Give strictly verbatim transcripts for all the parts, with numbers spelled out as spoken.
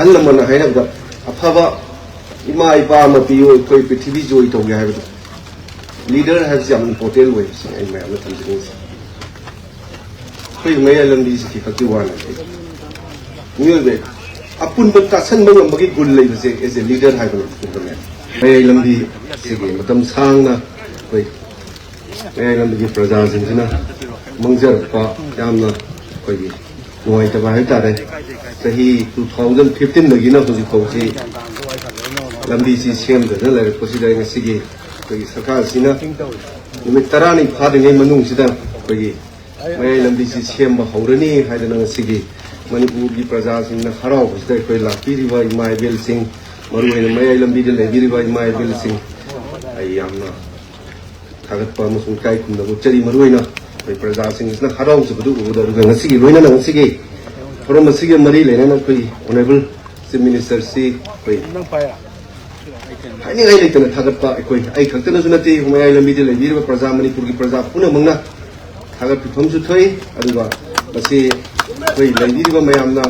ꯑꯍꯜ ꯂꯃꯟꯅ ꯍꯥꯏꯅꯕꯗ, ꯑꯐꯕ ꯏꯃꯥ ꯏꯄꯥ ꯑꯃ ꯄꯤꯌꯨ, ꯑꯩꯈꯣꯏ ꯄ꯭ꯔꯤꯊꯤꯕꯤ ꯖꯣꯏ ꯇꯧꯒꯦ ꯍꯥꯏꯕꯗꯣ, ꯂꯤꯗꯔ ꯍꯥꯏꯕꯁꯤ ꯌꯥꯝ ꯏꯝꯄꯣꯔꯇꯦꯟ ꯑꯣꯏꯕꯁꯤꯅ ꯑꯩ ꯃꯌꯥꯝꯅ ꯊꯝꯖꯅꯤꯡꯉꯤꯁꯦ꯫ ꯑꯩꯈꯣꯏ ꯃꯌꯥꯏ ꯂꯝꯕꯤꯁꯤ ꯈꯛꯀꯤ ꯋꯥ ꯅꯠꯇꯦ, ꯃꯤꯑꯣꯏꯕ ꯑꯄꯨꯟꯕ ꯇꯥꯁꯟꯕ ꯉꯝꯕꯒꯤ ꯒꯨꯟ ꯂꯩꯕꯁꯦ ꯑꯦꯖ ꯑꯦ ꯂꯤꯗꯔ ꯍꯥꯏꯕꯅꯤ꯫ ꯃꯌꯥꯏ ꯂꯝꯕꯤ ꯁꯤꯒꯤ ꯃꯇꯝ ꯁꯥꯡꯅ ꯑꯩꯈꯣꯏ ꯃꯌꯥꯏ ꯂꯝꯕꯤꯒꯤ ꯄ꯭ꯔꯖꯥꯁꯤꯡꯁꯤꯅ ꯃꯥꯡꯖꯔꯛꯄ, ꯌꯥꯝꯅ ꯑꯩꯈꯣꯏꯒꯤ ꯅꯨꯡꯉꯥꯏꯇꯕ ꯍꯥꯏꯕ ꯇꯥꯔꯦ꯫ ꯆꯍꯤ two thousand fifteenꯗꯒꯤꯅ ꯍꯧꯖꯤꯛ ꯐꯥꯎꯁꯤ ꯂꯝꯕꯤꯁꯤ ꯁꯦꯝꯗꯅ ꯂꯩꯔꯛꯄꯁꯤꯗ, ꯉꯁꯤꯒꯤ ꯑꯩꯈꯣꯏꯒꯤ ꯁꯔꯀꯥꯔꯁꯤꯅ ꯅꯨꯃꯤꯠ ꯇꯔꯥꯅꯤ ꯐꯥꯗ꯭ꯔꯤꯉꯩ ꯃꯅꯨꯡꯁꯤꯗ ꯑꯩꯈꯣꯏꯒꯤ ꯃꯌꯥꯏ ꯂꯝꯕꯤꯁꯤ ꯁꯦꯝꯕ ꯍꯧꯔꯅꯤ ꯍꯥꯏꯗꯅ ꯉꯁꯤꯒꯤ ꯃꯅꯤꯄꯨꯔꯒꯤ ꯄ꯭ꯔꯖꯥꯁꯤꯡꯅ ꯍꯔꯥꯎꯕꯁꯤꯗ, ꯑꯩꯈꯣꯏ ꯂꯥꯛꯄꯤꯔꯤꯕ ꯏꯃꯥ ꯏꯕꯦꯜꯁꯤꯡ, ꯃꯔꯨꯑꯣꯏꯅ ꯃꯌꯥꯏ ꯂꯝꯕꯤꯗ ꯂꯩꯕꯤꯔꯤꯕ ꯏꯃꯥ ꯏꯕꯦꯜꯁꯤꯡ, ꯑꯩ ꯌꯥꯝꯅ ꯊꯥꯒꯠꯄ ꯑꯃꯁꯨꯡ ꯏꯀꯥꯏ ꯈꯨꯝꯅꯕ ꯎꯠꯆꯔꯤ꯫ ꯃꯔꯨꯑꯣꯏꯅ ꯑꯩꯈꯣꯏ ꯄ꯭ꯔꯖꯥꯁꯤꯡꯁꯤꯅ ꯍꯔꯥꯎꯖꯕꯗꯨ ꯎꯕꯗ, ꯑꯗꯨꯒ ꯉꯁꯤꯒꯤ, ꯂꯣꯏꯅꯅ ꯉꯁꯤꯒꯤ ꯊꯧꯔꯝ ꯑꯁꯤꯒ ꯃꯔꯤ ꯂꯩꯅꯅ ꯑꯩꯈꯣꯏ ꯑꯣꯅꯔꯦꯕꯜ ꯆꯤꯐ ꯃꯤꯅꯤꯁꯇꯔꯁꯤ ꯑꯩꯈꯣꯏ ꯍꯥꯏꯅꯤꯡꯉꯥꯏ ꯂꯩꯇꯅ ꯊꯥꯒꯠꯄ, ꯑꯩꯈꯣꯏ, ꯑꯩ ꯈꯛꯇꯅꯁꯨ ꯅꯠꯇꯦ, ꯃꯌꯥꯏ ꯂꯝꯕꯤꯗ ꯂꯩꯕꯤꯔꯤꯕ ꯄ꯭ꯔꯖꯥ, ꯃꯅꯤꯄꯨꯔꯒꯤ ꯄ꯭ꯔꯖꯥ ꯄꯨꯝꯅꯃꯛꯅ ꯊꯥꯒꯠꯄꯤꯐꯝꯁꯨ ꯊꯣꯛꯏ꯫ ꯑꯗꯨꯒ ꯃꯁꯤ ꯑꯩꯈꯣꯏ ꯂꯩꯕꯤꯔꯤꯕ ꯃꯌꯥꯝꯅ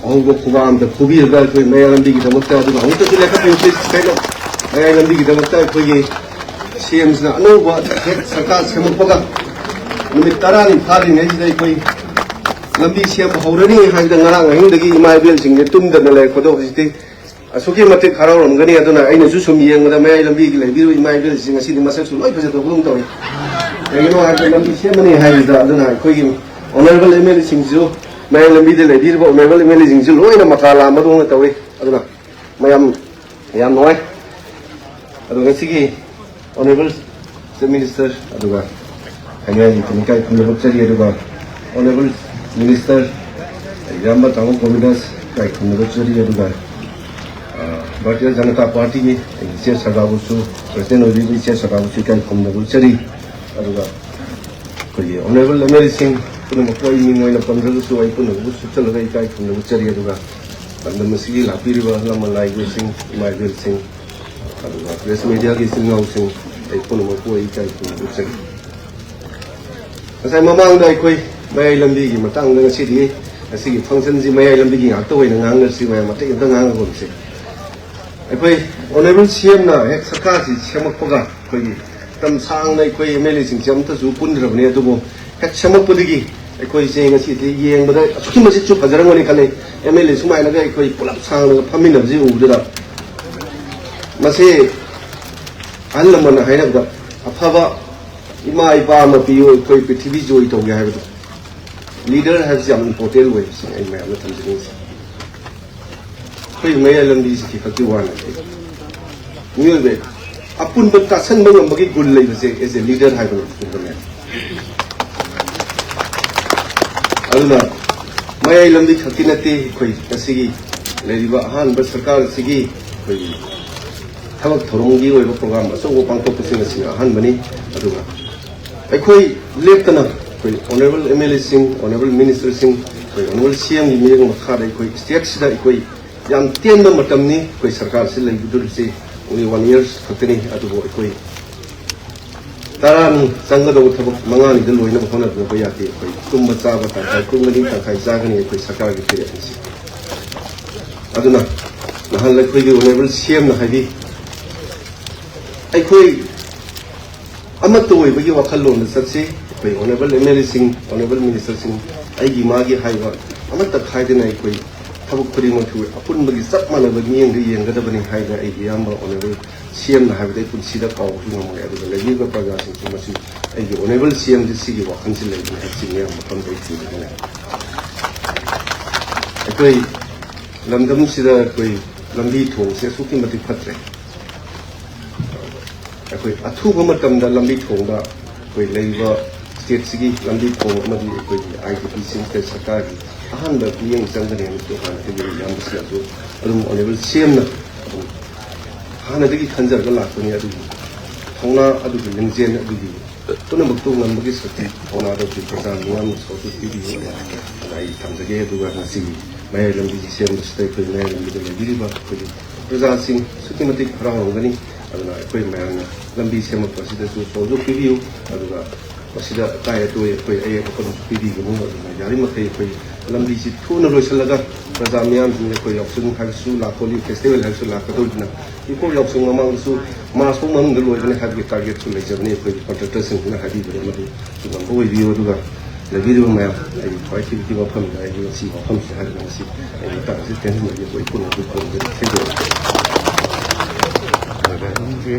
ꯑꯍꯧꯕ ꯈꯨꯕꯥꯛ ꯑꯃꯗ ꯈꯨꯕꯤꯔꯒ ꯑꯩꯈꯣꯏ ꯃꯌꯥꯏ ꯂꯝꯕꯤꯒꯤꯗꯃꯛꯇ, ꯑꯗꯨꯒ ꯑꯃꯨꯛꯇꯁꯨ ꯂꯦꯞꯈꯠꯄꯤꯌꯨ please, ꯀꯩꯅꯣ, ꯃꯌꯥꯏ ꯂꯝꯕꯤꯒꯤꯗꯃꯛꯇ ꯑꯩꯈꯣꯏꯒꯤ ꯁꯤ ꯑꯦꯝꯁꯤꯅ ꯑꯅꯧꯕ ꯍꯦꯛ ꯁꯔꯀꯥꯔ ꯁꯦꯝꯃꯛꯄꯒ ꯅꯨꯃꯤꯠ ꯇꯔꯥꯅꯤ ꯐꯥꯗ꯭ꯔꯤꯉꯩꯁꯤꯗ ꯑꯩꯈꯣꯏ ꯂꯝꯕꯤ ꯁꯦꯝꯕ ꯍꯧꯔꯅꯤ ꯍꯥꯏꯕꯗ, ꯉꯔꯥꯡ ꯑꯍꯤꯡꯗꯒꯤ ꯏꯃꯥ ꯏꯕꯦꯜꯁꯤꯡꯁꯦ ꯇꯨꯝꯗꯅ ꯂꯩꯔꯛꯄꯗꯣ ꯍꯧꯖꯤꯛꯇꯤ ꯑꯁꯨꯛꯀꯤ ꯃꯇꯤꯛ ꯍꯔꯥꯎꯔꯝꯒꯅꯤ꯫ ꯑꯗꯨꯅ ꯑꯩꯅꯁꯨ ꯁꯨꯝ ꯌꯦꯡꯕꯗ ꯃꯌꯥꯏ ꯂꯝꯕꯤꯒꯤ ꯂꯩꯕꯤꯔꯤꯕ ꯏꯃꯥ ꯏꯕꯦꯜꯁꯤꯡ ꯉꯁꯤꯗꯤ ꯃꯁꯛꯁꯨ ꯂꯣꯏ ꯐꯖꯊꯣꯛꯄꯒꯨꯝ ꯇꯧꯏ꯫ ꯀꯩꯒꯤꯅꯣ ꯍꯥꯏꯕꯗ ꯂꯝꯕꯤ ꯁꯦꯝꯃꯅꯤ ꯍꯥꯏꯕꯗ, ꯑꯗꯨꯅ ꯑꯩꯈꯣꯏꯒꯤ ꯑꯣꯅꯔꯦꯕꯜ ꯑꯦꯝ ꯑꯦꯜ ꯑꯦꯁꯤꯡꯁꯨ, ꯃꯌꯥꯏ ꯂꯝꯕꯤꯗ ꯂꯩꯕꯤꯔꯤꯕ ꯑꯣꯅꯔꯦꯕꯜ ꯑꯦꯝ ꯑꯦꯜ ꯑꯦꯁꯤꯡꯁꯨ ꯂꯣꯏꯅ ꯃꯀꯥ ꯂꯥꯝꯕꯗꯧꯅ ꯇꯧꯏ꯫ ꯑꯗꯨꯅ ꯃꯌꯥꯝ ꯌꯥꯝ ꯅꯨꯡꯉꯥꯏ꯫ ꯑꯗꯣ ꯉꯁꯤꯒꯤ ꯑꯣꯅꯔꯦꯕꯜ ꯆꯤꯐ ꯃꯤꯅꯤꯁꯇꯔ, ꯑꯗꯨꯒ ꯍꯥꯏꯅꯤꯡꯉꯥꯏ ꯂꯩꯇꯅ ꯏꯀꯥꯏ ꯈꯨꯝꯅꯕ ꯎꯠꯆꯔꯤ꯫ ꯑꯗꯨꯒ ꯑꯣꯅꯔꯦꯕꯜ ꯃꯤꯅꯤꯁꯇꯔ, ꯏꯌꯥꯝꯕ ꯇꯥꯃꯣ ꯒꯣꯕꯤꯟꯗꯥꯁ, ꯏꯀꯥꯏ ꯈꯨꯝꯅꯕ ꯎꯠꯆꯔꯤ꯫ ꯑꯗꯨꯒ, ꯑ, ꯚꯥꯔꯇꯤꯌ ꯖꯅꯇꯥ ꯄꯥꯔꯇꯤꯒꯤ ꯑꯩꯒꯤ ꯏꯆꯦ ꯁꯔꯗꯥꯕꯨꯁꯨ, ꯄ꯭ꯔꯁꯤꯗꯦꯟ ꯑꯣꯏꯕꯤꯔꯤꯕ ꯏꯆꯦ ꯁꯔꯗꯥꯕꯨꯁꯨ ꯏꯀꯥꯏ ꯈꯨꯝꯅꯕ ꯎꯠꯆꯔꯤ꯫ ꯑꯗꯨꯒ ꯑꯩꯈꯣꯏꯒꯤ ꯑꯣꯅꯔꯦꯕꯜ ꯑꯦꯝ ꯑꯦꯜ ꯑꯦꯁꯤꯡ ꯄꯨꯝꯅꯃꯛꯄꯨ ꯑꯩ ꯃꯤꯡ ꯑꯣꯏꯅ ꯄꯟꯗ꯭ꯔꯒꯁꯨ, ꯑꯩ ꯄꯨꯝꯅꯃꯛꯄꯨ ꯁꯨꯞꯆꯜꯂꯒ ꯏꯀꯥꯏ ꯈꯨꯝꯅꯕ ꯎꯠꯆꯔꯤ꯫ ꯑꯗꯨꯒ ꯂꯝꯗꯝ ꯑꯁꯤꯒꯤ ꯂꯥꯛꯄꯤꯔꯤꯕ ꯑꯍꯜ ꯂꯃꯟ, ꯂꯥꯏ ꯏꯕꯦꯜꯁꯤꯡ, ꯏꯃꯥ ꯏꯕꯦꯜꯁꯤꯡ, ꯑꯗꯨꯒ ꯄ꯭ꯔꯦꯁ ꯃꯦꯗꯤꯌꯥꯒꯤ ꯏꯆꯤꯜ ꯏꯅꯥꯎꯁꯤꯡ, ꯑꯩ ꯄꯨꯝꯅꯃꯛꯄꯨ ꯑꯩ ꯏꯀꯥꯏ ꯈꯨꯝꯅꯕ ꯎꯠꯆꯔꯤ꯫ ꯉꯁꯥꯏ ꯃꯃꯥꯡꯗ ꯑꯩꯈꯣꯏ ꯃꯌꯥꯏ ꯂꯝꯕꯤꯒꯤ ꯃꯇꯥꯡꯗ ꯉꯁꯤꯗꯤ ꯉꯁꯤꯒꯤ functionꯁꯤ ꯃꯌꯥꯏ ꯂꯝꯕꯤꯒꯤ ꯉꯥꯛꯇ ꯑꯣꯏꯅ ꯉꯥꯡꯅꯔꯁꯤ, ꯃꯌꯥꯝ ꯃꯇꯦꯛ ꯑꯝꯇ ꯉꯥꯡꯉꯒꯨꯝꯁꯤ꯫ ꯑꯩꯈꯣꯏ Honourable CMꯅ ꯍꯦꯛ ꯁꯔꯀꯥꯔꯁꯤ ꯁꯦꯝꯃꯛꯄꯒ ꯑꯩꯈꯣꯏꯒꯤ ꯃꯇꯝ ꯁꯥꯡꯅ ꯑꯩꯈꯣꯏ MLAꯁꯤꯡꯁꯦ ꯑꯝꯇꯁꯨ ꯄꯨꯟꯗ꯭ꯔꯕꯅꯤ, ꯑꯗꯨꯕꯨ ꯍꯦꯛ ꯁꯦꯝꯃꯛꯄꯗꯒꯤ ꯑꯩꯈꯣꯏꯁꯦ ꯉꯁꯤꯗꯤ ꯌꯦꯡꯕꯗ ꯑꯁꯨꯛꯀꯤ ꯃꯇꯤꯛꯁꯨ ꯐꯖꯔꯝꯒꯅꯤ ꯈꯜꯂꯤ꯫ MLA ꯁꯨꯃꯥꯏꯅꯒ ꯑꯩꯈꯣꯏ ꯄꯨꯂꯞ ꯁꯥꯡꯅꯒ ꯐꯝꯃꯤꯟꯅꯕꯁꯤ ꯎꯕꯗꯨꯗ ꯃꯁꯤ ꯑꯍꯜ ꯂꯃꯟꯅ ꯍꯥꯏꯅꯕꯗ ꯑꯐꯕ ꯏꯃꯥ ꯏꯄꯥ ꯑꯃ ꯄꯤꯌꯨ, ꯑꯩꯈꯣꯏ ꯄ꯭ꯔꯤꯊꯤꯕꯤ ꯖꯣꯏ ꯇꯧꯒꯦ ꯍꯥꯏꯕꯗꯣ꯫ Leader ꯍꯥꯏꯕꯁꯤ ꯌꯥꯝ important ꯑꯣꯏ, ꯁꯤꯅꯤ ꯑꯩ ꯃꯌꯥꯝꯅ ꯊꯝꯖꯅꯤꯡꯉꯤꯁꯦ꯫ ꯑꯩꯈꯣꯏ ꯃꯌꯥꯏ ꯂꯝꯕꯤꯁꯤꯗꯤ ꯈꯛꯀꯤ ꯋꯥ ꯅꯠꯇꯦ꯫ ꯃꯤꯑꯣꯏꯕ ꯑꯄꯨꯟꯕ ꯇꯥꯁꯟꯕ ꯉꯝꯕꯒꯤ ꯒꯨꯟ ꯂꯩꯕꯁꯦ as a leader ꯍꯥꯏꯕꯅꯤ꯫ ꯑꯗꯨꯅ ꯃꯌꯥꯏ ꯂꯝꯕꯤ ꯈꯛꯀꯤ ꯅꯠꯇꯦ, ꯑꯩꯈꯣꯏ ꯉꯁꯤꯒꯤ ꯂꯩꯔꯤꯕ ꯑꯍꯥꯟꯕ ꯁꯔꯀꯥꯔ ꯑꯁꯤꯒꯤ ꯑꯩꯈꯣꯏꯒꯤ ꯊꯕꯛ ꯊꯧꯔꯝꯒꯤ ꯑꯣꯏꯕ program ꯑꯆꯧꯕ ꯄꯥꯡꯊꯣꯛꯄꯁꯤꯡ ꯑꯁꯤꯅ ꯑꯍꯥꯟꯕꯅꯤ꯫ ꯑꯗꯨꯒ ꯑꯩꯈꯣꯏ ꯂꯦꯞꯇꯅ ꯑꯩꯈꯣꯏ Honourable MLAꯁꯤꯡ, Honourable Ministerꯁꯤꯡ, ꯑꯩꯈꯣꯏ Honourable CMꯒꯤ ꯃꯤꯠꯌꯦꯡ ꯃꯈꯥꯗ ꯑꯩꯈꯣꯏ stateꯁꯤꯗ ꯑꯩꯈꯣꯏ ꯌꯥꯝ ꯇꯦꯟꯕ ꯃꯇꯝꯅꯤ ꯑꯩꯈꯣꯏ ꯁꯔꯀꯥꯔꯁꯤ ꯂꯩꯒꯗꯧꯔꯤꯁꯤ, only one years ꯈꯛꯇꯅꯤ꯫ ꯑꯗꯨꯕꯨ ꯑꯩꯈꯣꯏ ꯇꯔꯥꯅꯤ ꯆꯪꯒꯗꯧꯕ ꯊꯕꯛ ꯃꯉꯥꯅꯤꯗ ꯂꯣꯏꯅꯕ ꯍꯣꯠꯅꯗꯅꯕ ꯌꯥꯗꯦ꯫ ꯑꯩꯈꯣꯏ ꯇꯨꯝꯕ ꯆꯥꯕ ꯇꯪꯈꯥꯏ ꯇꯨꯝꯒꯅꯤ, ꯇꯪꯈꯥꯏ ꯆꯥꯒꯅꯤ ꯑꯩꯈꯣꯏ ꯁꯔꯀꯥꯔꯒꯤ ꯐꯤꯔꯦꯞ ꯑꯁꯤ꯫ ꯑꯗꯨꯅ ꯅꯍꯥꯟ ꯑꯩꯈꯣꯏꯒꯤ Honourable CMꯅ ꯍꯥꯏꯕꯤ, ꯑꯩꯈꯣꯏ ꯑꯃꯠꯇ ꯑꯣꯏꯕꯒꯤ ꯋꯥꯈꯜꯂꯣꯟꯗ ꯆꯠꯁꯤ꯫ ꯑꯩꯈꯣꯏ Honourable MLAꯁꯤꯡ, Honourable Ministerꯁꯤꯡ, ꯑꯩꯒꯤ ꯃꯥꯒꯤ ꯍꯥꯏꯕ ꯑꯃꯠꯇ ꯈꯥꯏꯗꯅ ꯑꯩꯈꯣꯏ ꯊꯕꯛ ꯈꯨꯗꯤꯡꯃꯛꯁꯨ ꯑꯄꯨꯟꯕꯒꯤ ꯆꯞ ꯃꯥꯟꯅꯕ ꯃꯤꯠꯌꯦꯡꯗ ꯌꯦꯡꯒꯗꯕꯅꯤ ꯍꯥꯏꯅ ꯑꯩꯒꯤ ꯏꯌꯥꯝꯕ Honourable CMꯅ ꯍꯥꯏꯕꯗ ꯑꯩ ꯄꯨꯟꯁꯤꯗ ꯀꯥꯎꯕꯁꯨ ꯉꯝꯃꯣꯏ꯫ ꯑꯗꯨꯒ ꯂꯩꯕꯤꯔꯤꯕ ꯄ꯭ꯔꯖꯥꯁꯤꯡꯁꯨ ꯃꯁꯤ ꯑꯩꯒꯤ Honourable CMꯁꯦ ꯁꯤꯒꯤ ꯋꯥꯈꯜꯁꯤ ꯂꯩꯕꯅꯤ ꯍꯥꯏꯕꯁꯤ ꯃꯤꯌꯥꯝ ꯃꯐꯝꯗ ꯑꯩ ꯊꯤꯖꯒꯅꯤ꯫ ꯑꯩꯈꯣꯏ ꯂꯝꯗꯝꯁꯤꯗ ꯑꯩꯈꯣꯏ ꯂꯝꯕꯤ ꯊꯣꯡꯁꯦ ꯑꯁꯨꯛꯀꯤ ꯃꯇꯤꯛ ꯐꯠꯇ꯭ꯔꯦ꯫ ꯑꯩꯈꯣꯏ ꯑꯊꯨꯕ ꯃꯇꯝꯗ ꯂꯝꯕꯤ ꯊꯣꯡꯗ ꯑꯩꯈꯣꯏ ꯂꯩꯔꯤꯕ stateꯁꯤꯒꯤ ꯂꯝꯕꯤ ꯊꯣꯡ ꯑꯃꯗꯤ ꯑꯩꯈꯣꯏꯒꯤ IDPꯁꯤꯡ state ꯁꯔꯀꯥꯔꯒꯤ ꯑꯍꯥꯟꯕ ꯃꯤꯠꯌꯦꯡ ꯆꯪꯒꯅꯤ ꯍꯥꯏꯕꯁꯨ ꯍꯥꯟꯅꯗꯒꯤ ꯏꯌꯥꯝꯕꯁꯤꯡꯅꯁꯨ ꯑꯗꯨꯝ Honourable CMꯅ ꯑꯗꯨꯝ ꯍꯥꯟꯅꯗꯒꯤ ꯈꯟꯖꯔꯒ ꯂꯥꯛꯄꯅꯤ꯫ ꯑꯗꯨꯒꯤ ꯊꯧꯅꯥ, ꯑꯗꯨꯒꯤ ꯂꯤꯡꯖꯦꯜ, ꯑꯗꯨꯒꯤ ꯄꯨꯝꯅꯃꯛꯇꯨ ꯉꯝꯕꯒꯤ ꯁꯛꯇꯤ ꯊꯧꯅꯥꯗ ꯑꯩꯈꯣꯏ ꯄ꯭ꯔꯖꯥ ꯃꯤꯌꯥꯝꯅ ꯁꯔꯨꯛ ꯄꯤꯕꯤꯌꯨ ꯍꯥꯏꯅ ꯑꯩ ꯊꯝꯖꯒꯦ꯫ ꯑꯗꯨꯒ ꯉꯁꯤꯒꯤ ꯃꯌꯥꯏ ꯂꯝꯕꯤꯒꯤ ꯁꯦꯝꯕꯁꯤꯗ ꯑꯩꯈꯣꯏ ꯃꯌꯥꯏ ꯂꯝꯕꯤꯗ ꯂꯩꯕꯤꯔꯤꯕ ꯑꯩꯈꯣꯏꯒꯤ ꯄ꯭ꯔꯖꯥꯁꯤꯡ ꯑꯁꯨꯛꯀꯤ ꯃꯇꯤꯛ ꯍꯔꯥꯎꯔꯝꯒꯅꯤ꯫ ꯑꯗꯨꯅ ꯑꯩꯈꯣꯏ ꯃꯌꯥꯝꯅ ꯂꯝꯕꯤ ꯁꯦꯝꯃꯛꯄ ꯑꯁꯤꯗꯁꯨ ꯁꯍꯣꯖꯣꯒ ꯄꯤꯕꯤꯌꯨ꯫ ꯑꯗꯨꯒ ꯃꯁꯤꯗ ꯑꯀꯥꯏ ꯑꯇꯣꯏ ꯑꯩꯈꯣꯏ ꯑꯌꯦꯠ ꯑꯄꯟ ꯄꯤꯕꯤꯒꯅꯨ꯫ ꯑꯗꯨꯅ ꯌꯥꯔꯤꯃꯈꯩ ꯑꯩꯈꯣꯏ ꯂꯝꯕꯤꯁꯤ ꯊꯨꯅ ꯂꯣꯏꯁꯤꯜꯂꯒ ꯄ꯭ꯔꯖꯥ ꯃꯤꯌꯥꯝꯁꯤꯡ, ꯑꯩꯈꯣꯏ ꯌꯥꯎꯁꯪ ꯍꯥꯏꯔꯁꯨ ꯂꯥꯛꯀꯅꯤ, ꯐꯦꯁꯇꯤꯚꯦꯜ ꯍꯥꯏꯔꯁꯨ ꯂꯥꯛꯀꯗꯧꯔꯤꯕꯅ, ꯏꯄꯣꯛ ꯌꯥꯎꯁꯪ ꯃꯃꯥꯡꯗꯁꯨ ꯃꯥꯔꯆ ꯐꯥꯎ ꯃꯅꯨꯡꯗ ꯂꯣꯏꯒꯅꯤ ꯍꯥꯏꯕꯒꯤ ꯇꯥꯔꯒꯦꯠꯁꯨ ꯂꯩꯖꯕꯅꯤ ꯑꯩꯈꯣꯏꯒꯤ ꯀꯣꯟꯇ꯭ꯔꯦꯛꯇꯔꯁꯤꯡꯁꯤꯅ ꯍꯥꯏꯕꯤꯕꯅꯤ꯫ ꯃꯗꯨ ꯉꯝꯕ ꯑꯣꯏꯕꯤꯌꯨ꯫ ꯑꯗꯨꯒ ꯂꯩꯕꯤꯔꯤꯕ ꯃꯌꯥꯝ, ꯑꯩꯒꯤ ꯈ꯭ꯋꯥꯏ ꯊꯤꯕ ꯃꯐꯝꯗ ꯑꯩꯒꯤ ꯉꯁꯤ ꯋꯥꯐꯝꯁꯤ ꯍꯥꯏꯔꯒ ꯉꯁꯤ ꯑꯩꯒꯤ ꯃꯇꯥꯡꯁꯤ ꯇꯦꯟꯁꯤꯟꯖꯒꯦ꯫ ꯑꯩꯈꯣꯏ ꯄꯨꯟꯅ ꯑꯗꯨꯝ ꯐꯪꯖꯔꯤ꯫ ꯊꯦꯡꯖꯔꯤ꯫